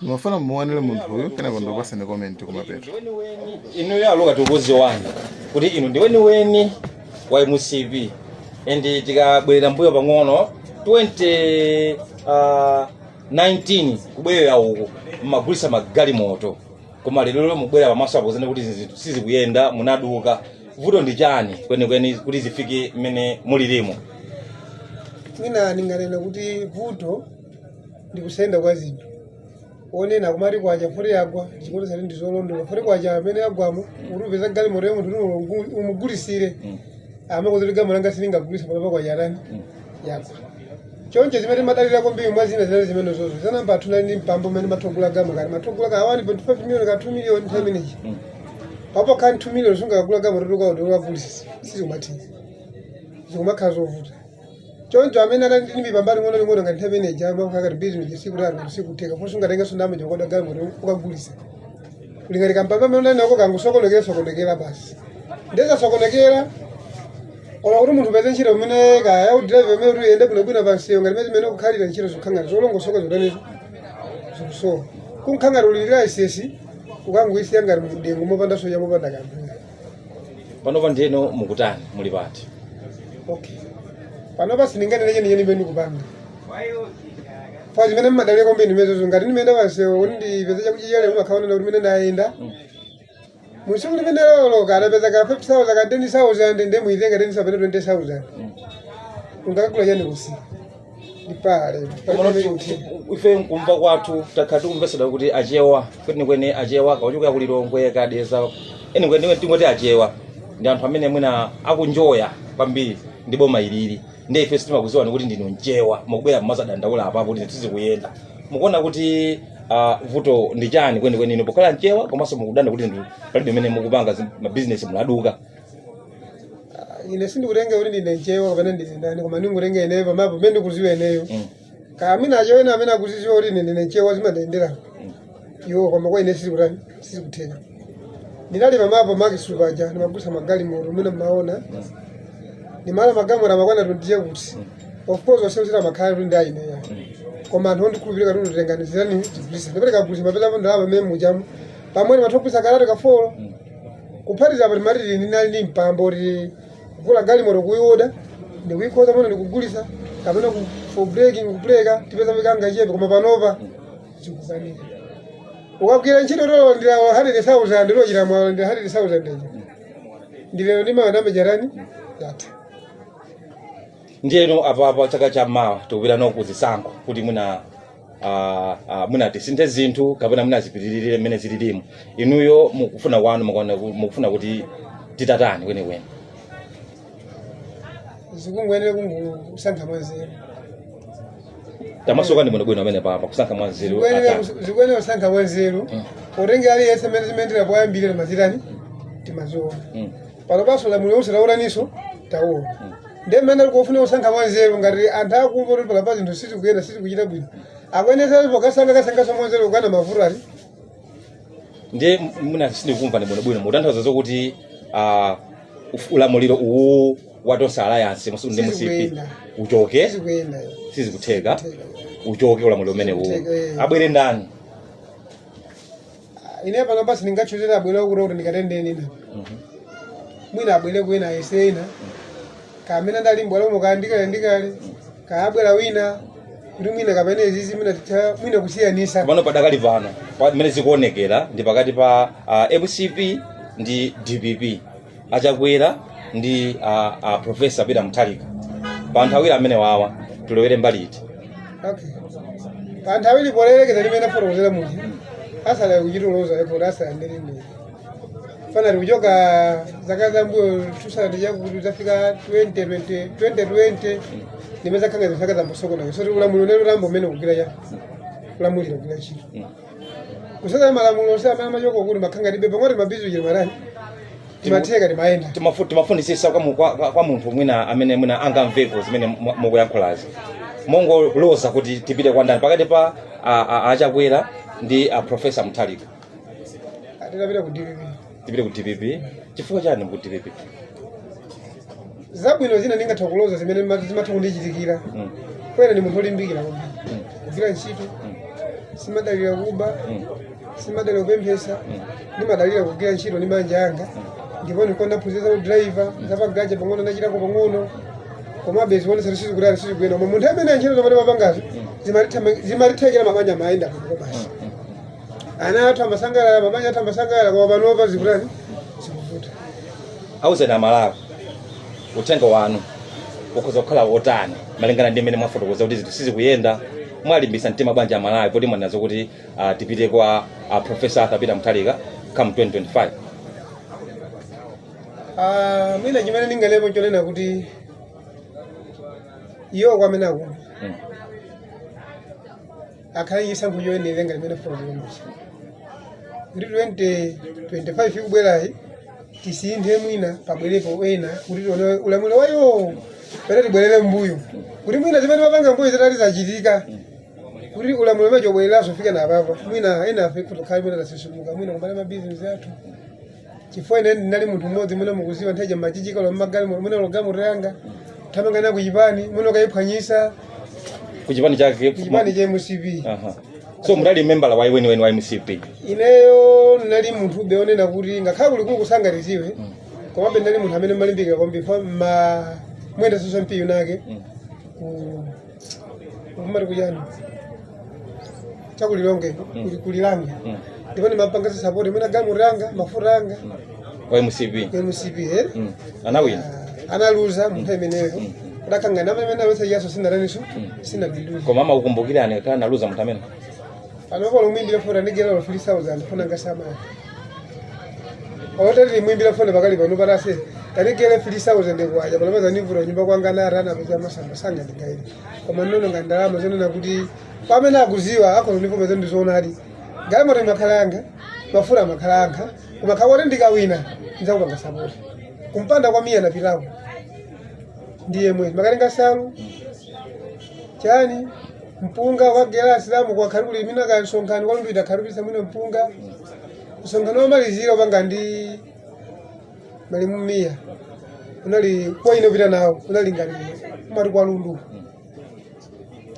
Ndimafuna muonere munthu uyu, kenako ndikupaseni comment kumapeto. Inuyo aloka tikuziwani kuti inu ndi weniweni wa MCP, and tikabwerera mbuyo pang'ono 20 19 kubwerera uku, mmagulisa magalimoto, koma lero mubwera pamaso apo zene kuti zinthu sizikuyenda, munaduka. Vuto ndi chani kwenikweni kuti zifike mmene mulilimo? Mwina ndinganena kuti vuto ndi kusayenda kwa zinthu. Onena kumati kwacha foti yagwa, chikuti ndi zolondola. Foti kwacha amene yagwamo, kuti upeza galimoto ya munthu kuti umugulisire, amakuti galimoto langa silingagulisa panopa, kwacha atani, yagwa. Choncho zimene timadalira kwambiri mwa zina zinali zimene zozo zanamba athu nali ndi mpambo umene mathogula gamo kati mathogula ka 1.5 million, ka 2 million. Nthawi imeneyi papo kani 2 million sungakagula gamo totukagulisa, sizikumatheka, zikumakhala zovuta. Choncho amene anali ndi mipamba ling'ono ling'ono ngati nthawi imeneyi amakhala business sikutali, sikutheka fo sungatengenso ndalama jokoda galimoto ukagulisa. Kulingati kampamba amene unali nako kangusokonekera sokonekera basi, ndezasokonekera. Ola kuti munthu upeze ntchito pamene kaya udrive pamene kuti uyende bwinobwino pansewu, ngati mene zimene kukhalira ntchito zikukhala zolongosoka, zotanizo zikusowa. Kunkhangati ulilira license ukangoyisiya ngati mdengu mopanda soja, mopanda kanthu. Panopa ndiyeno mukutani, muli pati? Okay, panopa sindinganene chenicheni imene ndikupanga fa zimene mmadalira kwambiri ndimezozo. Ngati ndimene pansewu kuti ndipeze chakudya chale, umakhaonena kuti mene ndayenda musiku limene lolo kanapeza ka 5000, ka 10,000, nde muitenga 10,000 pene 20,000 ungakagula chani kusika ndipale? Ife nkumva kwathu takhala tikumvesera kuti Achewa kwenikweni, Achewa kauchoka kulilongwe kadeza, enikweni tingoti Achewa ndi anthu amene mwina akunjoya kwambiri ndi boma ilili. Ndi ife sitimakuziwani kuti ndinu Mchewa, mukubwera mumazadandaula apapo kuti sizikuyenda. Mukuona kuti vuto ndi chani kwenikweni inu pokhala Mchewa, komanso mukudanda kuti ndi palibe imene mukupanga mabizinesi munaduka? Ine sindikutenga kuti ndine Mchewa kapena ndine ndani, koma ndingutenga ineyo pamapo pamene ndikuziwa ineyo. Ka amene Achewa ena amene akuziziwa kuti ine ndine Mchewa, zimandiyendera iwo, koma kwa ine sizikutani, sizikutheka. Ndinali pamapo makisu paja ndimagulisa magalimoto umene mmaona ndimala magalimoto amakwana 20 kuti of course osewuzira amakhala kuti ndi aineya, koma anthu ondikhulupirira kuti nditenganizirani zigulisa, ndipereka gulisa mapezapo ndalama mmene mujamu pamene mathogulisa kalatu kafolo. Kuphatiza apo timati ndinali ndi mpambo kuti kugula galimoto, kuioda, ndikuikhoza pano, ndikugulisa kapena for breaking kubreka tipeza vikanga chepe. Koma panopa zikukanika. Ukagwira ntchito tolandira 100,000, lochita mwalandira 100,000 ija, ndilero ndimawana majarani yatha. Ndiyeno apapa chaka cha mawa tikupita no kuzisankho kuti mwina mwina tisinthe zinthu kapena mwina zipitirire mmene zililimu. Inuyo mukufuna kwanu mukufuna kuti titatani kwenikweni? Zikungoyenera kungosankha mwanzeru. Tamasuka ndi bwinobwino amene papa kusankha mwanzeru. Atani? Zikuyenera kusankha mwanzeru potengera aliyense mmene zimendera poyambirira timazitani, timaziona. Pano paso lamulo lonse taonaniso, taona ndiye mmene ali kufuna kusankha mwanzeru. Ngati anthu akumva kuti palapa zinthu sizikuyenda, sizikuchita bwino, akuyenesa pokasankha kasankhaso mwanzeru kukana mavuto ati. Ndiye mwina sindikumva ndi bwinobwino, mukutanthauza zokuti ulamuliro uwu wa Tonse Alliance ndi MCP Sizikuyenda. uchoke? Sizikuyenda. Sizikutheka, uchoke ulamuliro umene uwu. Sizikutheka, eh. Abwere ndani? Ine pano basi ndingachuzira abwere kuti ndikatendeni ina mwina abwere kuwina ayese ina kamene ndali mbwalo mukandikale ndikale kaabwera wina kuti mwina kapena izizi mwina titha mwina kusiyanisa. Pano padakali pano pamene zikuonekera ndi pakati pa MCP ndi DPP, Achakwera ndi Professor Peter Mutharika. Pa anthu awiri amene wawa tilowere mbali iti? Okay, pa anthu awiri polerekeza limene afotokozera muja asala kuchitoloza kuti asala ndili fanati kuchoka zaka zambuyo 2000 chakuti zafika 2020 2020 nimene zakhanga zaka zambosokoneka, so ulamuliro nelo lambo umene kugwira cha kulamulira kugwira ntchito kusaka malamulo onse amene amachoka kuti makhanga tibe pang'ono mabizi chili marani timatheka timayenda. Timafunisisa kwa munthu mwina amene mwina angamveko zimene mukuyankhulazi, mongoloza kuti tipite kwa ndani pakati pa Achakwera ndi a Professor Mutharika? Tinapita ku DPP. Tipite ku DPP. Chifukwa chani ku DPP? Zabwino zina ndingatha kuloza zimene zimatha kundichitikira. Kwena ndi munthu olimbikira kwambiri kugwira ntchito. Simadalira kuba, simadalira kupemphesa, ndimadalira kugwira ntchito ndi manja anga. Ndipo ndikonda phunzitsa udriver zapagaja pang'ono, ndachitako pang'ono, komabe zionesa sizikutali, sizikuyenda. Koma munthu amene antchito zomwe mapangazo zimatithekera, mabanja amayenda bwino basi, ana athu amasangalala, mabanja athu amasangalala. Koma panopa zikutani? Zikuvuta. Auzeni Amalawi, uthenga wanu ukhoza kukhala wotani malingana ndi mmene mwafotokoza kuti zinthu sizikuyenda? Mwalimbisa mtima bwanji Amalawi poti mwanazo kuti tipite kwa Professor Arthur Peter Mutharika come 2025? Ah, mwina chimene ndingalepo chonena kuti iwo kwamene akulu akhale chisankho choyenera ngati imene fotokoza kuti 2025 ikubwerayi tisinthe, mwina pabwerepo ena kuti tione ulamuliro wa iwowo, pene tibwerere mbuyo kuti mwina zimene mapanga mbuyo zitati zachitika kuti ulamuliro umenecho ubwereranso fika napapa, mwina ena afe kutokhala mwina tasisumuka, mwina kumala mabizinesi athu, chifukwa ine ndinali munthu mmodzi. Mwina mukuziwa nthawi machichika lo mmagalimoto, mwina logalimoto yanga thamangana kuchipani, mwina ukayiphwanyisa. Kuchipani chake? Kuchipani cha MCP. Aha. So mudali membala wa weniweni wa MCP? Ineyo ndinali munthu ube onena kuti ngakhale kulikulu kusangaliziwe, komabe ndinali munthu amene malimbikira kwambiri fa ma mwenda soso MP unake ku kumati kuyani chakulilonge kulilange. Ndipo ndimapanga support mwina galimoto yanga, mafuta anga. Wa MCP? MCP, eh. Anawina? Analuza munthu imeneyo kudakangana amene alusa yaso sinalaniso sinapinduza. Koma amakukumbukirani khala naluza munthu amene? Panopo lomwimbira foni andigera lo 3000 funa ngasamaya olotati limwimbira foni pakali pano patase tandigere 3000 kwaja pano pazanivula nyumba kwanga nara anapeza masamba sanga ndingaine. Koma nnono nga ndalama zonena kuti pamene akuziwa akhozondivomeza ndizoonadi, galimoto imakhala yanga, mafuta amakhala anga, koma khakoti ndikawina ndizakupanga support. Kumpanda kwa miya napitako ndiye mwe makatenga salu chani mpunga wagera asilamu kwa karibu limina ka msonkhano kwalumbita karibisa mwina mpunga. Msonkhano wamalizira upanga ndi malimu mia unali kwa ine upita nawo unali ngati kumati kwa Lundu,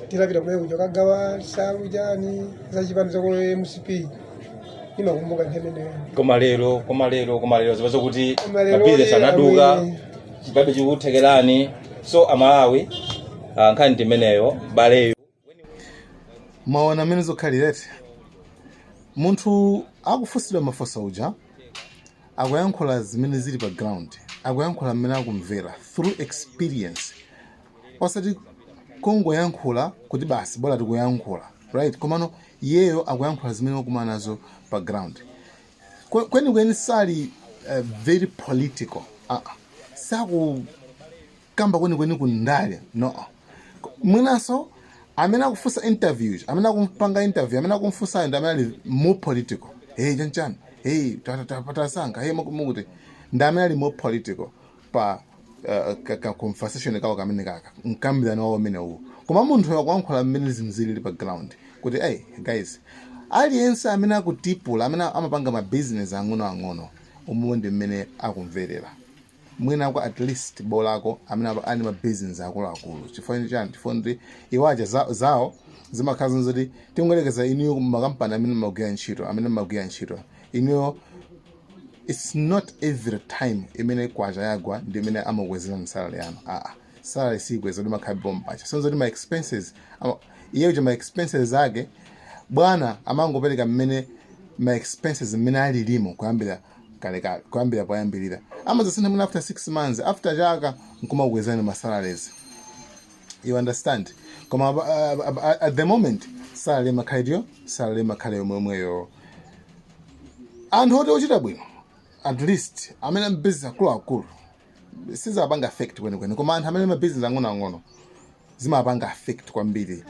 tilapita kumene kuja kagawa salu chani zachipani zako MCP. Nimakumbuka nthawi imeneyo. Koma lero zipazo kuti Koma lero mabizinesi anaduka, amwe- chipabe chikuthekerani. So Amalawi, nkhani ndi imeneyo baleyo. Mwaona mmene zokhalirete, munthu akufunsidwa mafunso uja akuyankhula zimene zili pa ground, akuyankhula mmene akumvera through experience, osati kungoyankhula kuti basi bola tikuyankhula, right? Komano iyeyo akuyankhula zimene wakumana nazo pa ground. Kwenikweni sali very political, sakukamba kwenikweni kundale, no. Mwinanso amene akufunsa interviews, amene akumpanga interview, amene akumfunsayo ndi amene ali more political. Hey, chanchani, hey, tasankha, hey, mukuti ndi amene ali more political pa ka conversation kawo kamene kaka mkambirano wawo umene uwu. Koma munthu akuyankhula mmene zinthu zilili pa ground kuti hey guys, aliyense amene akutipula, amene amapanga ma business ang'onoang'ono, umuwo ndi mmene akumverera. Mwinako at least bolako amene ali ma business akuluakulu. Chifukwa chani? Chifukwa ndi iwaja zawo zimakhala zoti tingoyerekeza inuyo makampani amene mumagwira ntchito, amene mumagwira ntchito inuyo, it's not every time imene kwacha yagwa ndi imene amakwezera salary yanu. Aa, salary sikweza kuti makhala pompacha sonzoti ma expenses iye uja ma expenses ake bwana amangopereka mmene ma expenses mmene alilimo kuyambira kalekale, kuyambira poyambirira. Amazasintha mwina after 6 months, after chaka, nkumakukwezani ma salaries, you understand? Koma at the moment salary imakhala salary imakhala yomwemweyo. Anthu oti ochita bwino, at least amene amabizinesi akuluakulu, sizapanga affect kwenikweni, koma anthu amene mabizinesi ang'onoang'ono zimapanga affect kwambiri.